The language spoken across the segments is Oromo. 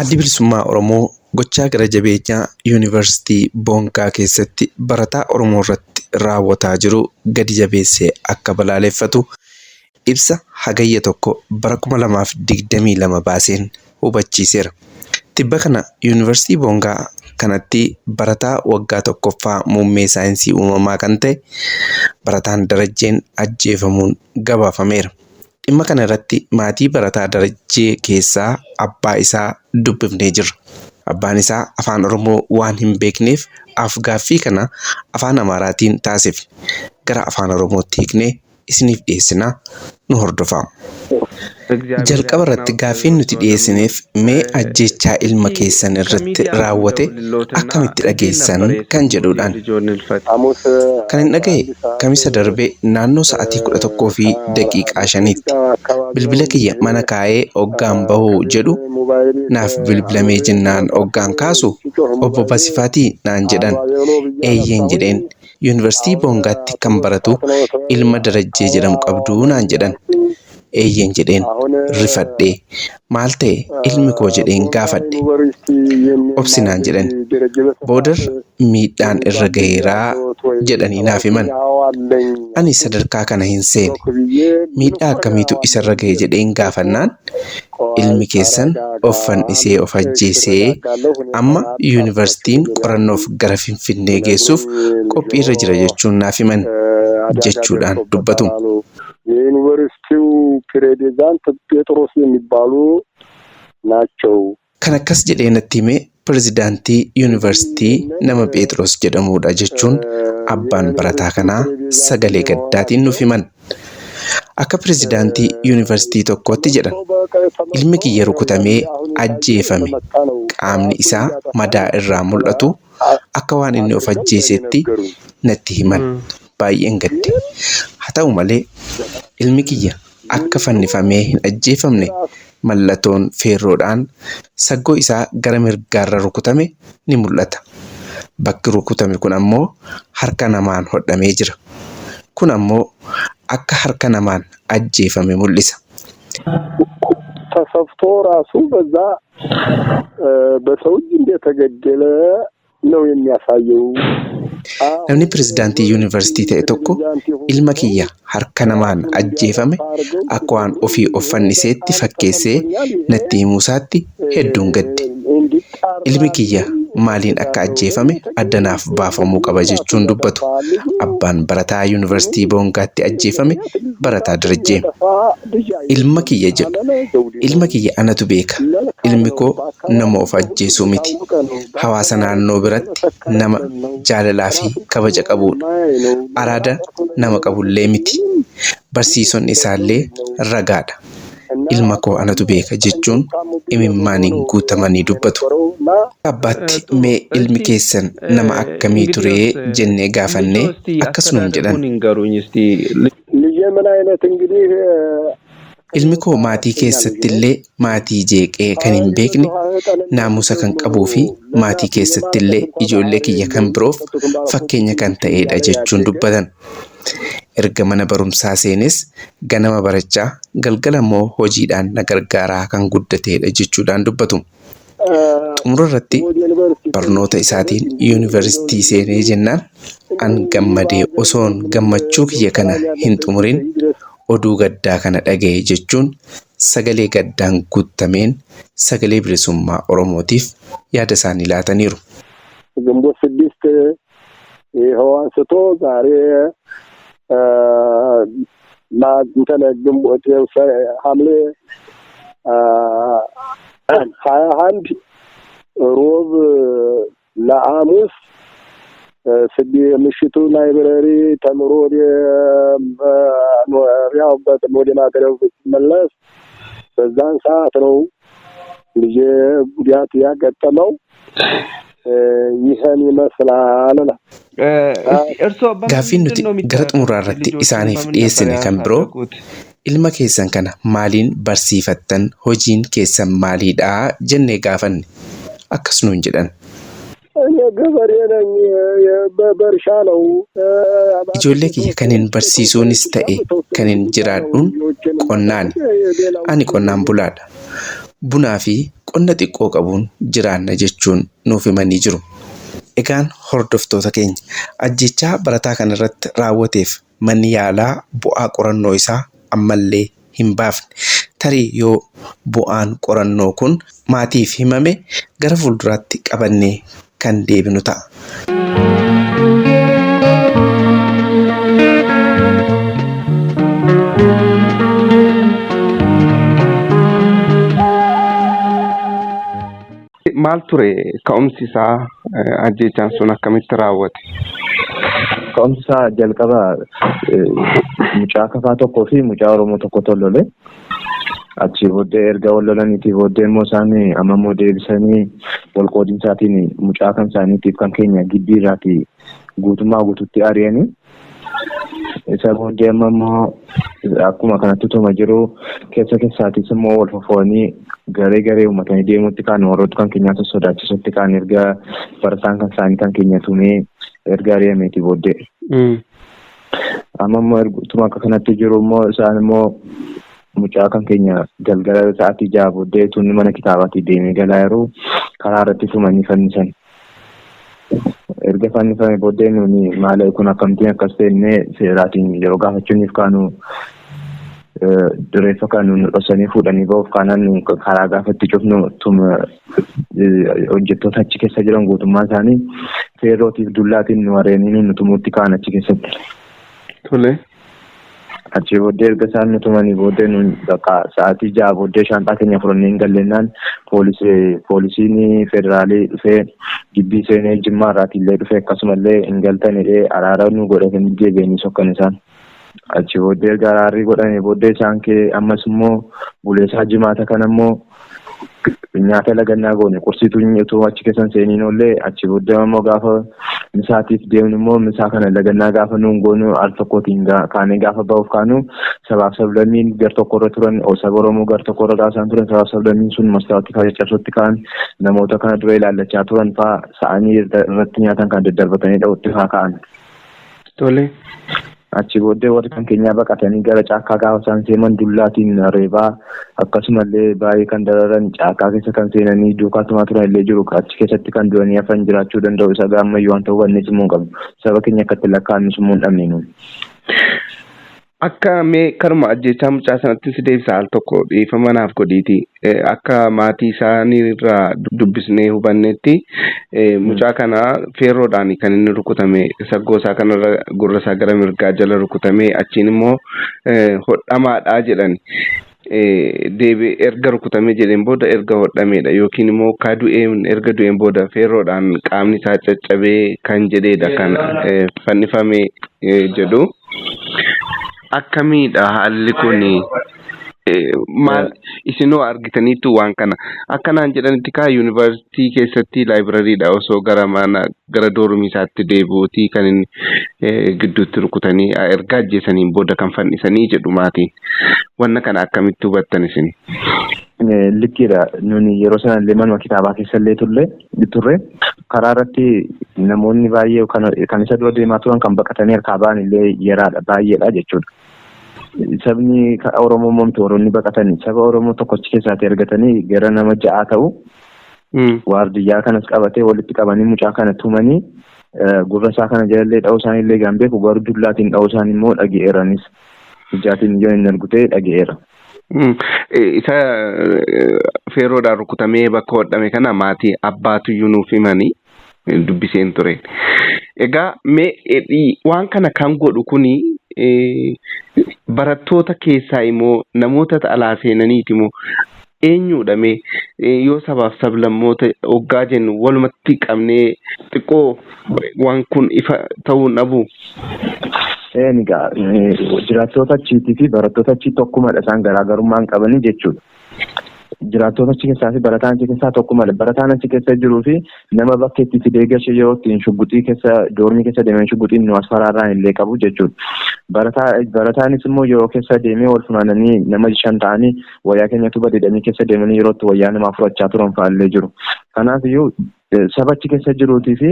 Addi Bilisummaa Oromoo gochaa gara jabeenyaa Yuunivarsiitii Boongaa keessatti barataa Oromoo irratti raawwataa jiru gadi jabeessee akka balaaleffatu ibsa Hagayya 1 bara 2022 baaseen hubachiiseera. Tibba kana Yuunivarsiitii Boongaa kanatti barataa waggaa tokkoffaa muummee saayinsii uumamaa kan ta'e barataan Darajjeen ajjeefamuun gabaafameera. Dhimma kana irratti maatii barataa Darajjee keessaa abbaa isaa dubbifnee jirra. Abbaan isaa Afaan Oromoo waan hin beekneef af-gaaffii kana Afaan Amaaraatiin taasifne. Gara Afaan Oromootti hiiknee isiniif dhiyeessina nu hordofaa. Jalqaba irratti gaaffiin nuti dhiyeessineef mee ajjeechaa ilma keessan irratti raawwate akkamitti dhageessan kan jedhuudhaan. Kan hin dhagaye Kamisa darbe naannoo sa'atii 11:05tti. Bilbila kiyya mana kaa'ee oggaan bahu jedhu naaf bilbilamee jennaan oggaan kaasu Obbo Basifaatii naan jedhan. Eeyyeen jedheen. Yuunivarsiitii Boongaatti kan baratu ilma Darajjee jedhamu qabduu naan jedhan. Eeyyeen jedheen. Rifadhee. Maal ta'e ilmi koo jedheen gaafadhe. Obsi naan jedhan. Boodarra miidhaan irra gaheeraa jedhanii naaf himan. Ani sadarkaa kana hin seene. Miidhaa akkamiitu isarra gahe jedheen gaafannaan ilmi keessan of fannisee of ajjeesee amma yuunivarsiitiin qorannoof gara Finfinnee geessuuf qophiirra jira jechuun naaf himan jechuudhaan dubbatu. የዩኒቨርሲቲው ፕሬዚዳንት ጴጥሮስ የሚባሉ ናቸው። Kan akkas jedhee natti hime pirezidaantii yuunivarsiitii nama Pheexiroos jedhamuudha jechuun abbaan barataa kanaa sagalee gaddaatiin nuuf himan. Akka pirezidaantii yuunivarsiitii tokkootti jedhan ilmi kiyya rukutamee ajjeefame qaamni isaa madaa irraa mul'atu akka waan inni of ajjeesetti natti himan. Baay'een gadde. Haa ta'u malee ilmi kiyya akka fannifamee hin ajjeefamne mallatoon feerroodhaan saggoo isaa gara mirgaarra rukutame ni mul'ata. Bakki rukutame kun ammoo harka namaan hodhamee jira. Kun ammoo akka harka namaan ajjeefame mul'isa. ተሰፍቶ ራሱ በዛ በሰው እጅ እንደተገደለ ነው የሚያሳየው። Namni pirezidaantii yuunivarsiitii ta'e tokko ilma kiyya harka namaan ajjeefame akka waan ofii of fanniseetti fakkeessee natti himuusaatti hedduun gadde. Ilmi kiyya maaliin akka ajjeefame adda naaf baafamuu qaba jechuun dubbatu. Abbaan barataa yuunivarsiitii Boongaatti ajjeefame barataa Darajjee. Ilma kiyya jedhu. Ilma kiyya anatu beeka. Ilmi koo nama of ajjeesuu miti. Hawaasa naannoo biratti nama jaalalaa fi kabaja qabudha. Araada nama qabullee miti. Barsiisonni isaallee ragaadha. Ilma koo anatu beeka jechuun imimmaaniin guutamanii dubbatu. Abbaatti mee ilmi keessan nama akkamii ture jennee gaafannee akkas nuun jedhan. ልጄ ምን አይነት እንግዲህ Ilmi koo maatii keessattillee maatii jeeqee kan hin beekne naamusa kan qabuu fi maatii keessattillee ijoollee kiyya kan biroof fakkeenya kan ta'edha jechuun dubbatan. Erga mana barumsaa seenes ganama barachaa galgala immoo hojiidhaan na gargaaraa kan guddatedha jechuudhaan dubbatu. Xumura irratti barnoota isaatiin yuunivarsiitii seenee jennaan an gammadee osoon gammachuu kiyya kana hin xumurin oduu gaddaa kana dhagaye jechuun sagalee gaddaan guutameen Sagalee Bilisummaa Oromootiif yaada isaanii laataniiru. ግንቦት 6 ይኸው አንስቶ ዛሬ እንትን ግንቦት ሐምሌ 21 ሮብ ለሐሙስ ምሽቱ ላይብረሪ ተምሮ ወደ መኖሪያው ወደ ማደሪያው ሲመለስ በዛን ሰዓት ነው ልጄ ጉዳት ያጋጠመው። ይህን ይመስላል። Gaaffiin nuti gara xumuraa irratti isaaniif dhiyeessine kan biroo ilma keessan kana maaliin barsiifattan hojiin keessan maaliidha jennee gaafanne akkas nuun jedhan. እኔ ገበሬ ነኝ። በእርሻ ነው። Ijoollee kiyya kanin barsiisuunis ta'e kanin jiraadhuun qonnaani. Ani qonnaan bulaadha. Bunaa fi qonna xiqqoo qabuun jiraanna jechuun nuuf himanii jiru. Egaan hordoftoota keenya ajjeechaa barataa kanarratti raawwateef manni yaalaa bu'aa qorannoo isaa ammallee hin baafne. Tarii yoo bu'aan qorannoo kun maatiif himame gara fuulduraatti qabannee kan deebinu ta'a. Maal ture ka'umsi isaa ajjeechaan sun akkamitti raawwate? Ka'umsi isaa jalqaba mucaa Kafaa tokkoo fi mucaa Oromoo tokkotu wal lole. Achii booddee erga wal lolaniitii booddee immoo isaan amma immoo deebisanii wal qoodinsaatiin mucaa kan isaaniitiif kan keenya gibbii irraatii guutummaa guututti ari'anii. Isa booddee amma immoo akkuma kanatti utuma jiru keessa keessaatiis immoo wal fofo'anii garee garee uummatanii deemuutti kaan warroota kan keenyaa sossodaachisutti kaan erga barataan kan isaanii kan keenya tumee erga ari'ameetii booddee. Amma immoo utuma akka kanatti jiru immoo isaan immoo mucaa kan keenya galgala sa'aatii 6 booddee tunni mana kitaabaatii deemee galaa yeroo karaa irratti tumanii fannisan. Erga fannifame booddee nuni maal kun akkamittiin akkas ta'e seeraatiin yeroo gaafachuuniif kaanu reeffa kan nu dhoksanii fuudhanii ba'uuf kaanaan karaa gaafa itti cufnu hojjettoota achi keessa jiran guutummaa isaanii feerrootiif dullaatiin nu areeniin nu tumuutti ka'an achi keessatti. Tole. Achii booddee erga isaan nu tumanii booddee nu bakka sa'aatii 6 booddee shaanxaa keenya fudhannee hin galleennaan poolisiin federaalii dhufee gibbii seenee Jimmaa irraatii illee dhufee akkasumallee hin galtan jedhee araara nu godhatanii deebi'anii sokkan isaan. Achi booddee erga araarri godhame booddee isaan kee ammas immoo buleesaa jimaata kana immoo nyaata lagannaa goone qursiitu utuu achi keessan seeniin oollee achi booddee immoo gaafa misaatiif deemnu immoo misaa kana lagannaa gaafa nuun goonu al tokkootiin kaanee gaafa ba'uuf kaanu sabaaf sablammiin gar tokkorra turan saba Oromoo gar tokkorra gaafa isaan turan sabaaf sablammiin sun mastaawatti fa'aa caccabsutti ka'an namoota kana dura ilaallachaa turan fa'aa sa'anii irratti nyaatan kan daddarbatanii dha'utti fa'aa ka'an. Tole. Achi booddee warri kan keenyaa baqatanii gara caakkaa gaafa isaan seenan dullaatiin reebaa akkasumallee baay'ee kan dararan caakkaa keessa kan seenanii duukaa tumaa turan illee jiru. Achi keessatti kan du'anii hafan jiraachuu danda'u. Isa gaammayyuu wanta hubannes immoo hin qabnu. Saba keenya akkatti lakkaa'annus immoo hin dhabne nuyi. Akka mee karuma ajjeechaa mucaa sanatti si deebisa al tokko dhiifama naaf godhiiti. Akka maatii isaanii irraa dubbisnee hubannetti mucaa kana feerroodhaan kan inni rukutame saggoo isaa kanarra gurra isaa gara mirgaa jala rukutame achiin immoo hodhamaadha jedhan. Deebi'ee erga rukutamee jedheen booda erga hodhameedha yookiin immoo ka du'een erga du'een booda feerroodhaan qaamni isaa caccabee kan jedheedha kan fannifame jedhu. Akkamiidha haalli kun? Maal isinoo argitaniitu waan kana? Akkanaan jedhanitti kaa yuunivarsiitii keessatti laayibirariidha osoo gara mana gara doormii isaatti deebi'uutii kan inni gidduutti rukutanii erga ajjeesaniin booda kan fannisanii jedhu maatiin. Wanna kana akkamitti hubattan isin? Likkiidha. Nuni yeroo sana illee manuma kitaabaa keessa illee turre karaa irratti namoonni baay'ee kan isa dura deemaa turan kan baqatanii harkaa ba'an illee yeraadha baay'eedha jechuudha. Sabni Oromoo moomtu warroonni baqatan saba Oromoo tokkochi keessaatti argatanii gara nama 6 ta'u. Waardiyyaa kanas qabatee walitti qabanii mucaa kana tumanii gurra isaa kana jalallee dha'uu isaanii illee gaan beeku garuu dullaatiin dha'uu isaanii immoo dhaga'eeranis. Ijaatiin yoo inni argu ta'e dhaga'eera. Isa feerroodhaan rukutamee bakka hodhame kana maatii abbaatu iyyuu nuuf himanii dubbiseen ture. Egaa mee waan kana kan godhu kuni barattoota keessaa immoo namoota alaa seenaniiti immoo eenyuudha mee yoo sabaaf sablammoota hoggaa jennu walumatti qabnee xiqqoo waan kun ifa ta'uu dhabu. Egaa jiraattoota achiitii fi barattoota achii tokkumadha isaan garaagarummaa hin qabanii jechuudha. Jiraattoota achi keessaa fi barataan achi keessaa tokkumadha. Barataan achi keessa jiruu fi nama bakka itti fidee gashe yeroo ittiin shugguxii keessa doormii keessa deemee shugguxiin nu as faraarraan illee qabu jechuudha. Barataanis immoo yeroo keessa deemee wal funaananii nama 5 ta'anii wayyaa keenyatu badeedhanii keessa deemanii yeroo itti wayyaa namaa fudhachaa turan fa'aa illee jiru. Kanaaf iyyuu Saba achi keessa jiruutii fi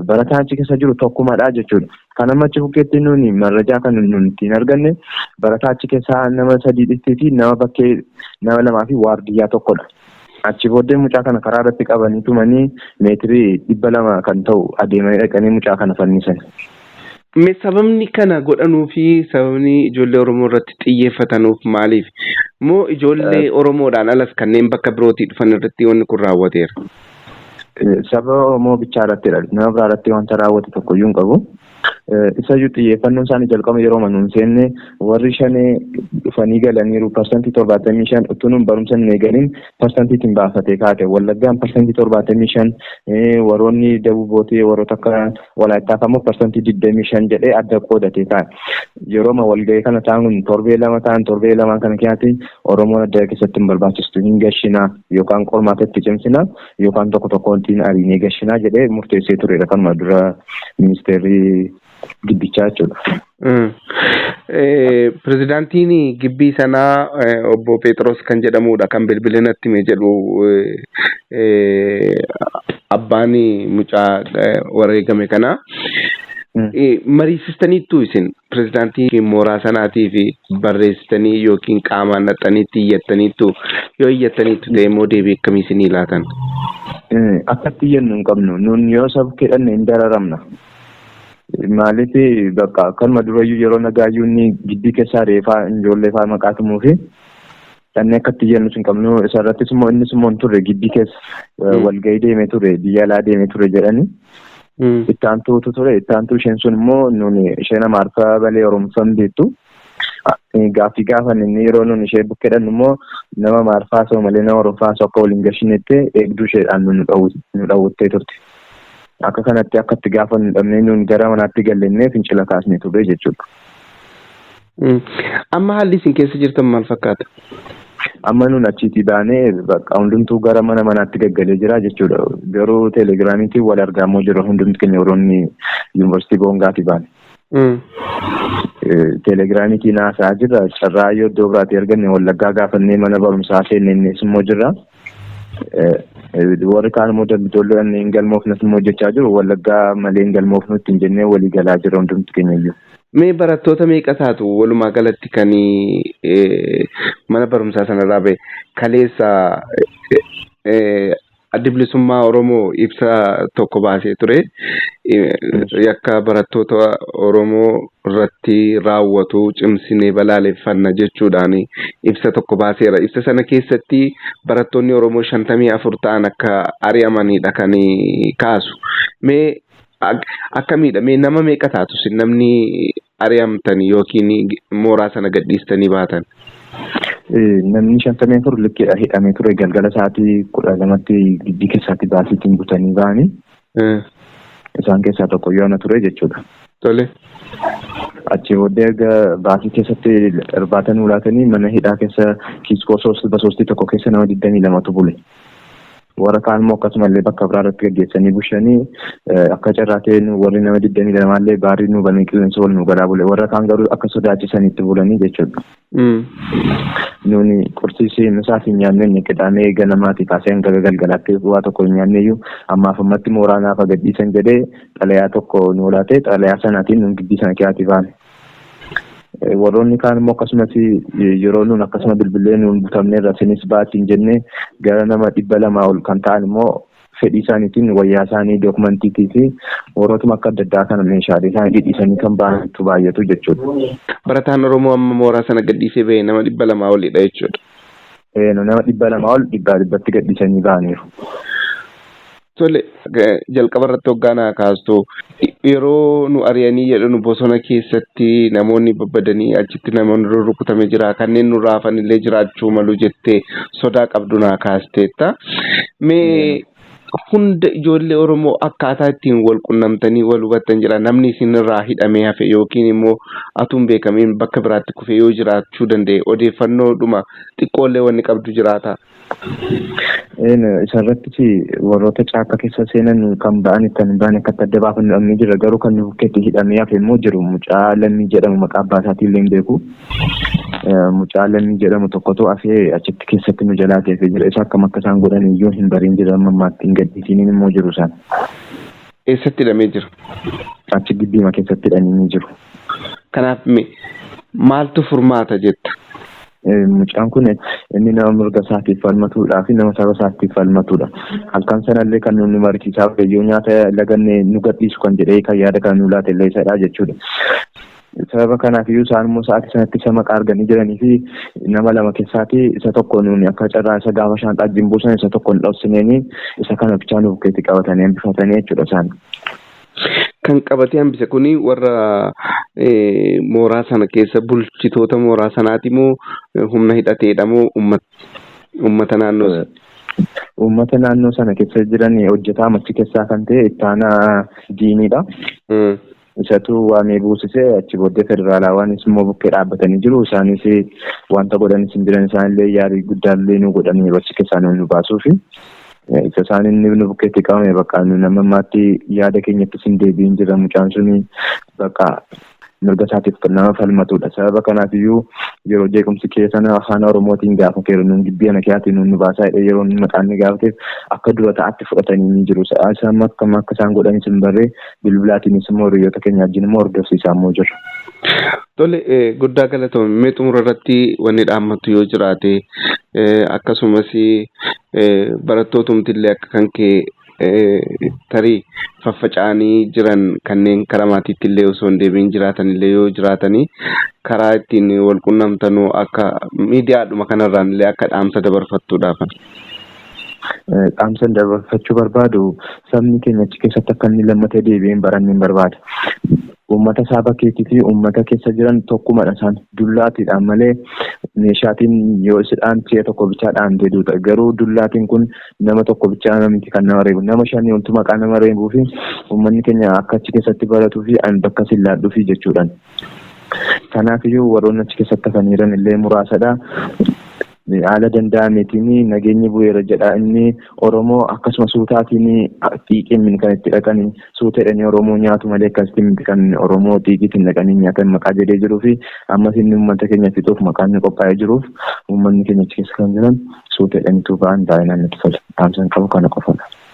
barataan achi keessa jiru tokkumadha jechuudha. Kan amma achi bukkeetti nuuni marrajaa kan nuti ittiin arganne barataa achi keessaa nama sadiitti fi nama bakkee nama lamaa fi waardiyyaa tokkodha. Achi booddee mucaa kana karaa irratti qabanii tumanii meetirii 200 kan ta'u adeemanii dhaqanii mucaa kana fannisan. Mee sababni kana godhanuu fi sababni ijoollee Oromoo irratti xiyyeeffatanuuf maaliif? Moo ijoollee Oromoodhaan alas kanneen bakka birootii dhufan irratti wanni kun raawwateera? Saba Oromoo bichaa irrattidha. Nama biraa irratti wanta raawwate tokkoyyuu hin qabu. Isayyuu xiyyeeffannoon isaanii jalqaba yeroo nuun seenne warri shanee dhufanii galaniiru 75% utuu nuun barumsa hin eegalin parsantiitiin baafatee kaate. Wallaggaan 75%, warroonni Dabuubootee warroota akka Walaayittaa immoo 25% jedhee adda qoodatee kaa'e. Yerooma walgahii kana taa'uun torbee lama ta'an torbee lamaan kana keessatti Oromoon adda keessatti hin barbaachistu hin gashinaa yookaan qormaata itti cimsinaa yookaan tokko tokkoon ariinee gashinaa jedhee murteessee turedha kanuma dura ministeerri gibbichaa jechuudha. Pirezidaantiin gibbii sanaa obbo Phexros kan jedhamudha kan bilbila natti hime jedhu abbaan mucaa wareegame kanaa. Mariisistaniittu isin pirezidaantii mooraa sanaatii fi barreessitanii yookiin qaamaan naqxaniitti iyyattaniittu yoo iyyattaniittu ta'e immoo deebii akkamii isinii laatan? Akkatti iyyannu hin qabnu. Nun yoo saba kedhanne hin dararamna. Maaliif bakka kanuma durayyuu yeroo nagaayyuu inni gibbii keessaa reefaa ijoollee faa maqaa tumuu fi dhannee akkatti iyyannu hin qabnu. Isarrattis immoo innis immoo hin turre gibbii keessa walgahii deemee ture biyya alaa deemee ture jedhani. Ittaantuutu ture. Ittaantuu isheen sun immoo nuni isheen Amaariffa malee Oromoffaa hin beektu. Gaaffii gaafan inni yeroo nun ishee bukkeedhan immoo nama Amaariffaa haasa'u malee nama Oromoffaa haasa'u akka waliin gashinetti eegduu isheedhaan nu dhawwattee turte. Akka kanatti akka itti gaafa nu dhabnee nun gara manaatti gallennee fincila kaasnee turre jechuudha. Amma haalli isin keessa jirtan maal fakkaata? Amma nun achiitii baanee bakka hundumtuu gara mana manaatti gaggalee jira jechuudha. Garuu teelegiraamiitiin wal argamoo jira hundumti keenya warroonni yuunivarsiitii Boongaatii baane. Teelegiraamiitiin haasa'aa jirra. Carraa yoo iddoo biraatii arganne Wallaggaa gaafannee mana barumsaa seennees immoo jirra. Warri kaan immoo Dambidolloo hin galmoofnes immoo jechaa jiru. Wallaggaa malee hin galmoofnu ittiin jennee walii galaa jira hundumti keenya iyyuu. Mee barattoota meeqa taatu walumaa galatti kan mana barumsaa sanarraa ba'e kaleessa Addi Bilisummaa Oromoo ibsa tokko baasee ture. Yakka barattoota Oromoo irratti raawwatu cimsinee balaaleffanna jechuudhaan ibsa tokko baaseera. Ibsa sana keessatti barattoonni Oromoo 54 ta'an akka ari'amanidha kan kaasu. Mee akkamiidha? Mee nama meeqa taatu isin namni ari'amtan yookiin mooraa sana gadhiistanii baatan? Namni 54 likkeedha hidhamee ture galgala sa'aatii 12tti gibbii keessaatti baasiitiin butanii ba'anii. Isaan keessaa tokko yoo ana ture jechuudha. Tole. Achi booddee erga baasii keessatti irbaata nuu laatanii mana hidhaa keessa kiiskoo soostii tokko keessa nama 22tu bule. Warra kaan immoo akkasumallee bakka biraa irratti gaggeessanii bushanii akka carraa ta'een warri nama 22 illee baarii nuu banee qilleensa wal nuu galaa bule. Warra kaan garuu akka sodaachisanitti bulanii jechuudha. Nuuni qursii misaas hin nyaanne inni qidaamee ganamaatii kaasee hanga galgalaatti waa tokko hin nyaanne iyyuu ammaaf ammatti mooraa naaf gadhiisan jedhee xalayaa tokko nuu laatee xalayaa sanaatiin nuun gibbii sana keessaatii baane. Warroonni kaan immoo akkasumas yeroo nuun akkasuma bilbilee nuun butamneerra isinis baatiin jennee gara nama 200 ol kan ta'an immoo fedhii isaaniitiin wayyaa isaanii dookumantiitii fi warrootuma akka adda addaa kana meeshaalee isaanii dhidhiisanii kan ba'antu baay'atu jechuudha. Barataan Oromoo amma mooraa sana gadhiisee ba'e nama 200 olidha jechuudha. Nama 200 ol dhibbaa dhibbatti gadhiisanii ba'aniiru. Tole jalqaba irratti hoggaanaa kaastu yeroo nu ari'anii jedhanu bosona keessatti namoonni babbadanii achitti namoonni rurrukutame jira kanneen nu raafan illee jiraachuu malu jettee sodaa qabdu naa kaasteetta. Mee hunda ijoollee Oromoo akkaataa ittiin wal qunnamtanii wal hubattan jira namni isinirraa hidhamee hafe yookiin immoo atuun beekamiin bakka biraatti kufee yoo jiraachuu danda'e odeeffannoodhuma xiqqoollee wanni qabdu jiraata. Isarrattis warroota caakka keessa seenan kan ba'an kan hin baane akkatti adda baafannu dhabnee jira. Garuu kan nu bukkeetti hidhamee hafe immoo jiru mucaa Lammii jedhamu maqaa abbaa isaatii illee hin beeku. Mucaa Lammii jedhamu tokkotu hafee achitti keessatti nu jalaa ta'ee jira. Isa akkam akka isaan godhan iyyuu hin bariin jira amma ammaatti hin Gadhiisiin immoo jiru isaan. Eessatti hidhamee jira? Achi gibbiima keessatti hidhanii ni jiru. Kanaaf maaltu furmaata jetta? Mucaan kun inni nama mirga isaatiif falmatuudhaa fi nama saba isaatiif falmatuudha. Halkan sanallee kan nu mariisisaa ture yoo nyaata laganne nu gadhiisu kan jedhee kan yaada kan nu laate illee isadha jechuudha. Sababa kanaaf iyyuu isaan immoo sa'aatii sanatti isa maqaa arganii jiranii fi nama lama keessaati isa tokko nuuni akka carraa isa gaafa shaanxaa wajjin buusan isa tokko hin dhoksineenii isa kana bichaa nu bukkeetti qabatanii hambifatanii jechuudha isaan. Kan qabatee hambise kuni warra mooraa sana keessa bulchitoota mooraa sanaati moo humna hidhateedha moo uummata naannoo sana? Uummata naannoo sana keessa jiran hojjetaa achi keessaa kan ta'e ittaanaa diiniidha. Isatu waamee buusisee achi booddee federaalaawwanis immoo bukkee dhaabbatanii jiru. Isaanis wanta godhanis hin jiran, isaanillee yaalii guddaallee nu godhanii achi keessaa nu baasuufi. Isa isaan inni nu bukkeetti qabame bakka nu nama ammaatti yaada keenyattis hin deebi'in jira. Mucaan suni bakka mirga isaatiif nama falmatudha. Sababa kanaaf iyyuu yeroo jeequmsi keessa afaan Oromootiin gaafa nuun gibbii ana keessaatii nuun nu baasaa jedhee yeroo inni maqaan inni gaafateef akka dura ta'atti fudhatanii ni jiru. Isaan akkam akka isaan godhanis hin barree, bilbilaatiinis immoo hiriyoota keenya wajjin immoo hordofsiisaa immoo jiru. Tole, guddaa galatoomi. Mee xumura irratti wanni dhaammattu yoo jiraate, akkasumas barattootumti illee akka kan kee tarii faffaca'anii jiran kanneen karaa maatiitti illee osoo hin deebiin jiraatan illee yoo jiraatanii, karaa ittiin wal qunnamtanuu akka miidiyaadhuma kanarraan illee akka dhaamsa dabarfattuudhaaf. Dhaamsa dabarfachuu barbaadu, sabni keenya achi keessatti akka inni lammatee deebi'ee hin baranne hin barbaada. Uummata isaa bakkeetii fi uummata keessa jiran tokkumadha isaan dullaatiidhaan malee meeshaatiin yoo isidhaan si'a tokko bichaa dhaamtee duuta. Garuu dullaatiin kun nama tokko bichaa miti kan nama reebu. Nama shanii oltu maqaa nama reebuu fi uummanni keenya akka achi keessatti baratuu fi ani bakka sin laadhuufi jechuudhaan. Kanaafiyyuu warroonni achi keessatti hafaniiran illee muraasadha. Haala danda'ameetiin nageenyi bu'eera jedha inni Oromoo akkasuma suutaatiin xiiqiin kan itti dhaqanii suuta jedhanii Oromoo nyaatu malee akkasitti miti kan Oromoo xiiqiitiin dhaqanii nyaatan maqaa jedhee jiruu fi ammas inni uummata keenya fixuuf maqaan inni qophaa'ee jiruuf uummanni keenya achi keessa kan jiran suuta jedhaniitu ba'an baay'inaan natti tola. Dhaamsan qabu kana qofadha.